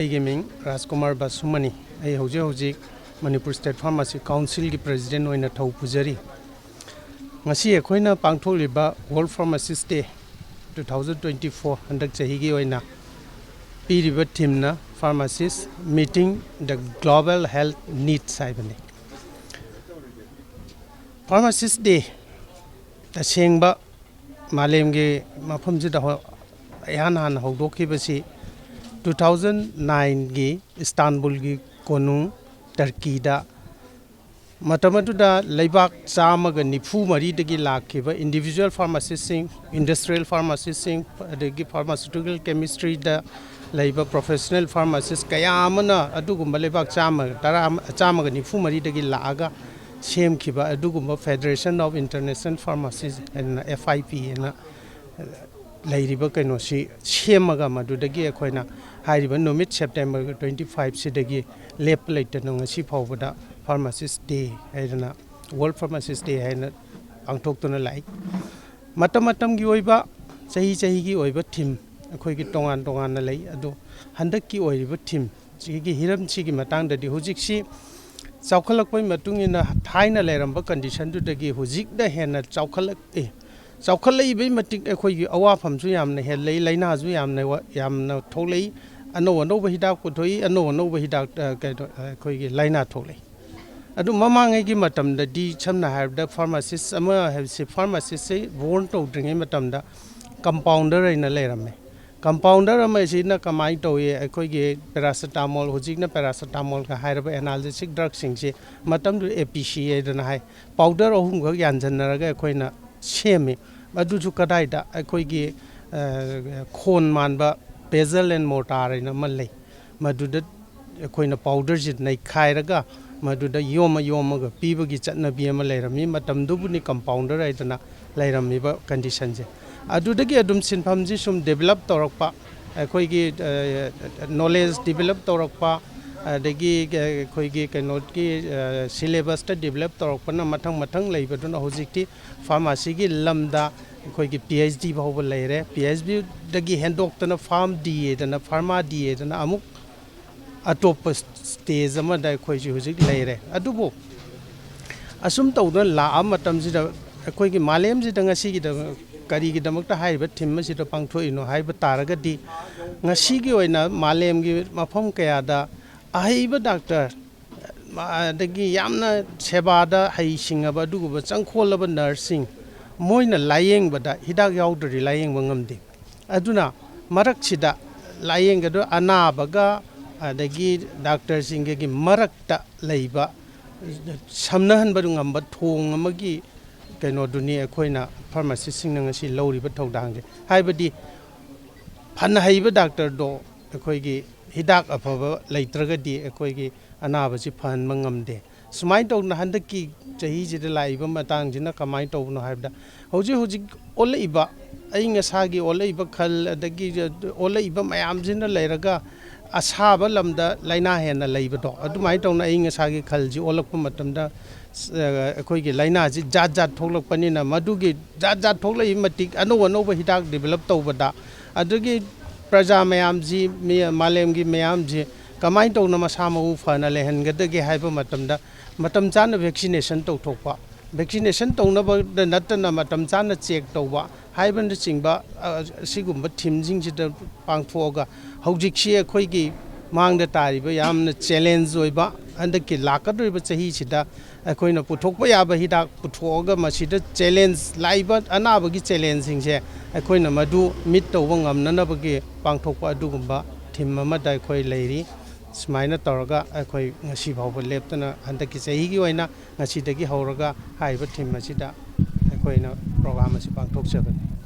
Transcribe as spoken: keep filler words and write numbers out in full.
ꯑꯩꯒꯤ ꯃꯤꯡ ꯔꯥꯖꯀꯨꯃꯥꯔ ꯕꯥꯁꯨꯃꯅꯤ꯫ ꯑꯩ ꯍꯧꯖꯤꯛ ꯍꯧꯖꯤꯛ ꯃꯅꯤꯄꯨꯔ ꯁ꯭ꯇꯦꯠ ꯐꯥꯔꯃꯥꯁꯤ ꯀꯥꯎꯟꯁꯤꯜꯒꯤ ꯄ꯭ꯔꯦꯁꯤꯗꯦꯟꯠ ꯑꯣꯏꯅ ꯊꯧ ꯄꯨꯖꯔꯤ꯫ ꯉꯁꯤ ꯑꯩꯈꯣꯏꯅ ꯄꯥꯡꯊꯣꯛꯂꯤꯕ ꯋꯥꯔꯜꯗ ꯐꯥꯔꯃꯥꯁꯤꯁ ꯗꯦ ꯇꯨ ꯊꯥꯎꯖꯟ ꯇ꯭ꯋꯦꯟꯇꯤ ꯐꯣꯔ ꯍꯟꯗꯛ ꯆꯍꯤꯒꯤ ꯑꯣꯏꯅ ꯄꯤꯔꯤꯕ ꯊꯤꯝꯅ Pharmacist Meeting the Global Health Needs ꯍꯥꯏꯕꯅꯤ꯫ ꯐꯥꯔꯃꯥꯁꯤꯁ ꯗꯦ ꯇꯁꯦꯡꯕ ꯃꯥꯂꯦꯝꯒꯤ ꯃꯐꯝꯁꯤꯗ ꯍꯣ-, ꯏꯍꯥꯟ ꯍꯥꯟꯅ ꯍꯧꯗꯣꯛꯈꯤꯕꯁꯤ ꯇꯨ ꯊꯥꯎꯖꯟ ꯅꯥꯏꯟꯒꯤ ꯏꯁꯇꯥꯟꯕꯨꯜꯒꯤ ꯀꯣꯅꯨꯡ ꯇꯔꯀꯤꯗ, ꯃꯇꯝ ꯑꯗꯨꯗ ꯂꯩꯕꯥꯛ ꯆꯥꯝꯃꯒ ꯅꯤꯐꯨ ꯃꯔꯤꯗꯒꯤ ꯂꯥꯛꯈꯤꯕ individual pharmacistꯁꯤꯡ, industrial pharmacistꯁꯤꯡ, ꯑꯗꯒꯤ pharmaceutical chemistryꯗ ꯂꯩꯕ professional pharmacist ꯀꯌꯥ ꯑꯃꯅ ꯑꯗꯨꯒꯨꯝꯕ ꯂꯩꯕꯥꯛ ꯆꯥꯝꯃ ꯇꯔꯥ, ꯆꯥꯝꯃꯒ ꯅꯤꯐꯨ ꯃꯔꯤꯗꯒꯤ ꯂꯥꯛꯑꯒ ꯁꯦꯝꯈꯤꯕ ꯑꯗꯨꯒꯨꯝꯕ Federation of International Pharmacists ꯍꯥꯏꯅ, F I P ꯍꯥꯏꯅ ꯂꯩꯔꯤꯕ ꯀꯩꯅꯣꯁꯤ ꯁꯦꯝꯃꯒ, ꯃꯗꯨꯗꯒꯤ ꯑꯩꯈꯣꯏꯅ ꯍꯥꯏꯔꯤꯕ ꯅꯨꯃꯤꯠ September twenty fiveꯁꯤꯗꯒꯤ ꯂꯦꯞꯄ ꯂꯩꯇꯅ ꯉꯁꯤ ꯐꯥꯎꯕꯗ Pharmacist Day ꯍꯥꯏꯗꯅ, World Pharmacist Day ꯍꯥꯏꯅ ꯄꯥꯡꯊꯣꯛꯇꯨꯅ ꯂꯥꯛꯏ꯫ ꯃꯇꯝ ꯃꯇꯝꯒꯤ ꯑꯣꯏꯕ, ꯆꯍꯤ ꯆꯍꯤꯒꯤ ꯑꯣꯏꯕ ꯊꯤꯝ ꯑꯩꯈꯣꯏꯒꯤ ꯇꯣꯉꯥꯟ ꯇꯣꯉꯥꯟꯅ ꯂꯩ꯫ ꯑꯗꯣ ꯍꯟꯗꯛꯀꯤ ꯑꯣꯏꯔꯤꯕ ꯊꯤꯝ ꯁꯤꯒꯤ ꯍꯤꯔꯝꯁꯤꯒꯤ ꯃꯇꯥꯡꯗꯗꯤ ꯍꯧꯖꯤꯛꯁꯤ ꯆꯥꯎꯈꯠꯂꯛꯄꯒꯤ ꯃꯇꯨꯡ ꯏꯟꯅ ꯊꯥꯏꯅ ꯂꯩꯔꯝꯕ ꯀꯟꯗꯤꯁꯟꯗꯨꯗꯒꯤ ꯍꯧꯖꯤꯛꯅ ꯍꯦꯟꯅ ꯆꯥꯎꯈꯠꯂꯛꯑꯦ꯫ ꯆꯥꯎꯈꯠꯂꯛꯏꯕꯩ ꯃꯇꯤꯛ ꯑꯩꯈꯣꯏꯒꯤ ꯑꯋꯥꯐꯝꯁꯨ ꯌꯥꯝꯅ ꯍꯦꯜꯂꯛꯏ, ꯂꯥꯏꯅꯥꯁꯨ ꯌꯥꯝꯅ ꯋꯥ-, ꯌꯥꯝꯅ ꯊꯣꯛꯂꯛꯏ꯫ ꯑꯅꯧ ꯑꯅꯧꯕ ꯍꯤꯗꯥꯛ ꯄꯨꯊꯣꯛꯏ, ꯑꯅꯧ ꯑꯅꯧꯕ ꯍꯤꯗꯥꯛ, ꯑ, ꯀꯩꯅꯣ, ꯑꯩꯈꯣꯏꯒꯤ ꯂꯥꯏꯅꯥ ꯊꯣꯛꯂꯛꯏ꯫ ꯑꯗꯨ ꯃꯃꯥꯡꯉꯩꯒꯤ ꯃꯇꯝꯗꯗꯤ ꯁꯝꯅ ꯍꯥꯏꯔꯕꯗ ꯐꯥꯔꯃꯥꯁꯤꯁ ꯑꯃ ꯍꯥꯏꯕꯁꯤ, ꯐꯥꯔꯃꯥꯁꯤꯁꯁꯦ ꯕꯣꯔꯟ ꯇꯧꯗ꯭ꯔꯤꯉꯩ ꯃꯇꯝꯗ ꯀꯝꯄꯥꯎꯟꯗꯔ ꯍꯥꯏꯅ ꯂꯩꯔꯝꯃꯦ꯫ ꯀꯝꯄꯥꯎꯟꯗꯔ ꯑꯃ ꯑꯁꯤꯅ ꯀꯃꯥꯏꯅ ꯇꯧꯏ? ꯑꯩꯈꯣꯏꯒꯤ ꯄꯦꯔꯥꯁꯤꯇꯥꯃꯣꯜ, ꯍꯧꯖꯤꯛꯅ ꯄꯦꯔꯥꯁꯤꯇꯥꯃꯣꯜꯒ ꯍꯥꯏꯔꯕ ꯑꯦꯅꯥꯜꯖꯦꯁꯤꯛ ꯗ꯭ꯔꯒꯁꯤꯡꯁꯦ, ꯃꯇꯝꯗꯨꯗ ꯑꯦ ꯄꯤ ꯁꯤ ꯍꯥꯏꯗꯅ ꯍꯥꯏ, ꯄꯥꯎꯗꯔ ꯑꯍꯨꯝꯈꯛ ꯌꯥꯟꯁꯤꯟꯅꯔꯒ ꯑꯩꯈꯣꯏꯅ ꯁꯦꯝꯃꯤ꯫ ꯑꯗꯨꯁꯨ ꯀꯗꯥꯏꯗ? ꯑꯩꯈꯣꯏꯒꯤ, ꯑ, ꯈꯣꯟ ꯃꯥꯟꯕ ꯄꯦꯖꯜ ꯑꯦꯟ ꯃꯣꯔꯇꯥꯔ ꯍꯥꯏꯅ ꯑꯃ ꯂꯩ, ꯃꯗꯨꯗ ꯑꯩꯈꯣꯏꯅ ꯄꯥꯎꯗꯔꯁꯤ ꯅꯩꯈꯥꯏꯔꯒ ꯃꯗꯨꯗ ꯌꯣꯝꯃ ꯌꯣꯝꯃꯒ ꯄꯤꯕꯒꯤ ꯆꯠꯅꯕꯤ ꯑꯃ ꯂꯩꯔꯝꯃꯤ꯫ ꯃꯇꯝꯗꯨꯕꯨꯅꯤ ꯀꯝꯄꯥꯎꯟꯗꯔ ꯍꯥꯏꯗꯅ ꯂꯩꯔꯝꯃꯤꯕ ꯀꯟꯗꯤꯁꯟꯁꯦ꯫ ꯑꯗꯨꯗꯒꯤ ꯑꯗꯨꯝ ꯁꯤꯟꯐꯝꯁꯤ ꯁꯨꯝ ꯗꯤꯕꯂꯞ ꯇꯧꯔꯛꯄ, ꯑꯩꯈꯣꯏꯒꯤ, ꯑ, ꯅꯣꯂꯦꯖ ꯗꯤꯕꯂꯞ ꯇꯧꯔꯛꯄ, ꯑꯗꯒꯤ ꯑꯩꯈꯣꯏꯒꯤ ꯀꯩꯅꯣꯒꯤ, ꯑ, ꯁꯤꯂꯦꯕꯁꯇ ꯗꯤꯕꯂꯞ ꯇꯧꯔꯛꯄꯅ ꯃꯊꯪ ꯃꯊꯪ ꯂꯩꯕꯗꯨꯅ ꯍꯧꯖꯤꯛꯇꯤ ꯐꯥꯔꯃꯥꯁꯤꯒꯤ ꯂꯝꯗ ꯑꯩꯈꯣꯏꯒꯤ ꯄꯤ ꯑꯩꯆ ꯗꯤ ꯐꯥꯎꯕ ꯂꯩꯔꯦ꯫ ꯄꯤ ꯑꯩꯆ ꯗꯤꯗꯒꯤ ꯍꯦꯟꯗꯣꯛꯇꯅ ꯐꯥꯔꯝ ꯗꯤ ꯍꯥꯏꯗꯅ, ꯐꯥꯔꯃꯥ ꯗꯤ ꯍꯥꯏꯗꯅ ꯑꯃꯨꯛ ꯑꯇꯣꯞꯄ ꯁ꯭ꯇꯦꯖ ꯑꯃꯗ ꯑꯩꯈꯣꯏꯁꯤ ꯍꯧꯖꯤꯛ ꯂꯩꯔꯦ꯫ ꯑꯗꯨꯕꯨ ꯑꯁꯨꯝ ꯇꯧꯗꯨꯅ ꯂꯥꯛꯑ ꯃꯇꯝꯁꯤꯗ ꯑꯩꯈꯣꯏꯒꯤ ꯃꯥꯂꯦꯝꯁꯤꯗ ꯉꯁꯤꯒꯤꯗ ꯀꯔꯤꯒꯤꯗꯃꯛꯇ ꯍꯥꯏꯔꯤꯕ ꯊꯤꯝ ꯑꯁꯤꯗ ꯄꯥꯡꯊꯣꯛꯏꯅꯣ ꯍꯥꯏꯕ ꯇꯥꯔꯒꯗꯤ, ꯉꯁꯤꯒꯤ ꯑꯣꯏꯅ ꯃꯥꯂꯦꯝꯒꯤ ꯃꯐꯝ ꯀꯌꯥꯗ ꯑꯍꯩꯕ ꯗꯥꯛꯇꯔ, ꯑꯗꯒꯤ ꯌꯥꯝꯅ ꯁꯦꯕꯥꯗ ꯍꯩꯁꯤꯡꯉꯕ ꯑꯗꯨꯒꯨꯝꯕ ꯆꯪꯈꯣꯜꯂꯕ ꯅꯔꯁꯁꯤꯡ, ꯃꯣꯏꯅ ꯂꯥꯌꯦꯡꯕꯗ ꯍꯤꯗꯥꯛ ꯌꯥꯎꯗ꯭ꯔꯗꯤ ꯂꯥꯌꯦꯡꯕ ꯉꯝꯗꯦ꯫ ꯑꯗꯨꯅ ꯃꯔꯛꯁꯤꯗ ꯂꯥꯌꯦꯡꯒꯗꯕ ꯑꯅꯥꯕꯒ ꯑꯗꯒꯤ ꯗꯥꯛꯇꯔꯁꯤꯡꯒꯒꯤ ꯃꯔꯛꯇ ꯂꯩꯕ ꯁꯝꯅꯍꯟꯕ ꯉꯝꯕ ꯊꯣꯡ ꯑꯃꯒꯤ ꯀꯩꯅꯣꯗꯨꯅꯤ ꯑꯩꯈꯣꯏꯅ ꯐꯥꯔꯃꯥꯁꯤꯁꯁꯤꯡꯅ ꯉꯁꯤ ꯂꯧꯔꯤꯕ ꯊꯧꯗꯥꯡꯁꯦ꯫ ꯍꯥꯏꯕꯗꯤ ꯐꯅ ꯍꯩꯕ ꯗꯥꯛꯇꯔꯗꯣ ꯑꯩꯈꯣꯏꯒꯤ ꯍꯤꯗꯥꯛ ꯑꯐꯕ ꯂꯩꯇ꯭ꯔꯒꯗꯤ ꯑꯩꯈꯣꯏꯒꯤ ꯑꯅꯥꯕꯁꯤ ꯐꯍꯟꯕ ꯉꯝꯗꯦ꯫ ꯁꯨꯃꯥꯏꯅ ꯇꯧꯗꯅ ꯍꯟꯗꯛꯀꯤ ꯆꯍꯤꯁꯤꯗ ꯂꯥꯛꯏꯕ ꯃꯇꯥꯡꯁꯤꯅ ꯀꯃꯥꯏꯅ ꯇꯧꯕꯅꯣ ꯍꯥꯏꯕꯗ, ꯍꯧꯖꯤꯛ ꯍꯧꯖꯤꯛ ꯑꯣꯜꯂꯛꯏꯕ, ꯑꯏꯪ ꯑꯁꯥꯒꯤ ꯑꯣꯜꯂꯛꯏꯕ ꯈꯜ, ꯑꯗꯒꯤ ꯑꯣꯜꯂꯛꯏꯕ ꯃꯌꯥꯝꯁꯤꯅ ꯂꯩꯔꯒ ꯑꯁꯥꯕ ꯂꯝꯗ ꯂꯥꯏꯅꯥ ꯍꯦꯟꯅ ꯂꯩꯕꯗꯣ, ꯑꯗꯨꯃꯥꯏꯅ ꯇꯧꯅ ꯑꯏꯪ ꯑꯁꯥꯒꯤ ꯈꯜꯁꯤ ꯑꯣꯜꯂꯛꯄ ꯃꯇꯝꯗ, ꯑ, ꯑꯩꯈꯣꯏꯒꯤ ꯂꯥꯏꯅꯥꯁꯤ ꯖꯥꯠ ꯖꯥꯠ ꯊꯣꯛꯂꯛꯄꯅꯤꯅ, ꯃꯗꯨꯒꯤ ꯖꯥꯠ ꯖꯥꯠ ꯊꯣꯛꯂꯛꯏ ꯃꯇꯤꯛ ꯑꯅꯧ ꯑꯅꯧꯕ ꯍꯤꯗꯥꯛ ꯗꯤꯕꯦꯂꯞ ꯇꯧꯕꯗ, ꯑꯗꯨꯒꯤ ꯄ꯭ꯔꯖꯥ ꯃꯌꯥꯝꯁꯤ, ꯃꯤ-, ꯃꯥꯂꯦꯝꯒꯤ ꯃꯌꯥꯝꯁꯤ ꯀꯃꯥꯏꯅ ꯇꯧꯅ ꯃꯁꯥ ꯃꯎ ꯐꯅ ꯂꯩꯍꯟꯒꯗꯒꯦ ꯍꯥꯏꯕ ꯃꯇꯝꯗ, ꯃꯇꯝ ꯆꯥꯅ ꯚꯦꯛꯁꯤꯅꯦꯁꯟ ꯇꯧꯊꯣꯛꯄ, ꯚꯦꯛꯁꯤꯅꯦꯁꯟ ꯇꯧꯅꯕꯗ ꯅꯠꯇꯅ ꯃꯇꯝ ꯆꯥꯅ ꯆꯦꯛ ꯇꯧꯕ ꯍꯥꯏꯕꯅꯆꯤꯡꯕ, ꯑ, ꯑꯁꯤꯒꯨꯝꯕ ꯊꯤꯝꯁꯤꯡꯁꯤꯗ ꯄꯥꯡꯊꯣꯛꯑꯒ, ꯍꯧꯖꯤꯛꯁꯤ ꯑꯩꯈꯣꯏꯒꯤ ꯃꯥꯡꯗ ꯇꯥꯔꯤꯕ ꯌꯥꯝꯅ ꯆꯦꯂꯦꯟꯖ ꯑꯣꯏꯕ ꯍꯟꯗꯛꯀꯤ ꯂꯥꯛꯀꯗꯧꯔꯤꯕ ꯆꯍꯤꯁꯤꯗ ꯑꯩꯈꯣꯏꯅ ꯄꯨꯊꯣꯛꯄ ꯌꯥꯕ ꯍꯤꯗꯥꯛ ꯄꯨꯊꯣꯛꯑꯒ, ꯃꯁꯤꯗ ꯆꯦꯂꯦꯟꯖ, ꯂꯥꯛꯏꯕ ꯑꯅꯥꯕꯒꯤ ꯆꯦꯂꯦꯟꯖꯁꯤꯡꯁꯦ ꯑꯩꯈꯣꯏꯅ ꯃꯗꯨ ꯃꯤꯠ ꯇꯧꯕ ꯉꯝꯅꯅꯕꯒꯤ ꯄꯥꯡꯊꯣꯛꯄ ꯑꯗꯨꯒꯨꯝꯕ ꯊꯤꯝ ꯑꯃꯗ ꯑꯩꯈꯣꯏ ꯂꯩꯔꯤ꯫ ꯁꯨꯃꯥꯏꯅ ꯇꯧꯔꯒ ꯑꯩꯈꯣꯏ ꯉꯁꯤ ꯐꯥꯎꯕ ꯂꯦꯞꯇꯅ, ꯍꯟꯗꯛꯀꯤ ꯆꯍꯤꯒꯤ ꯑꯣꯏꯅ ꯉꯁꯤꯗꯒꯤ ꯍꯧꯔꯒ ꯍꯥꯏꯔꯤꯕ ꯊꯤꯝ ꯑꯁꯤꯗ ꯑꯩꯈꯣꯏꯅ ꯄ꯭ꯔꯣꯒ꯭ꯔꯥꯝ ꯑꯁꯤ ꯄꯥꯡꯊꯣꯛꯆꯕꯅꯤ꯫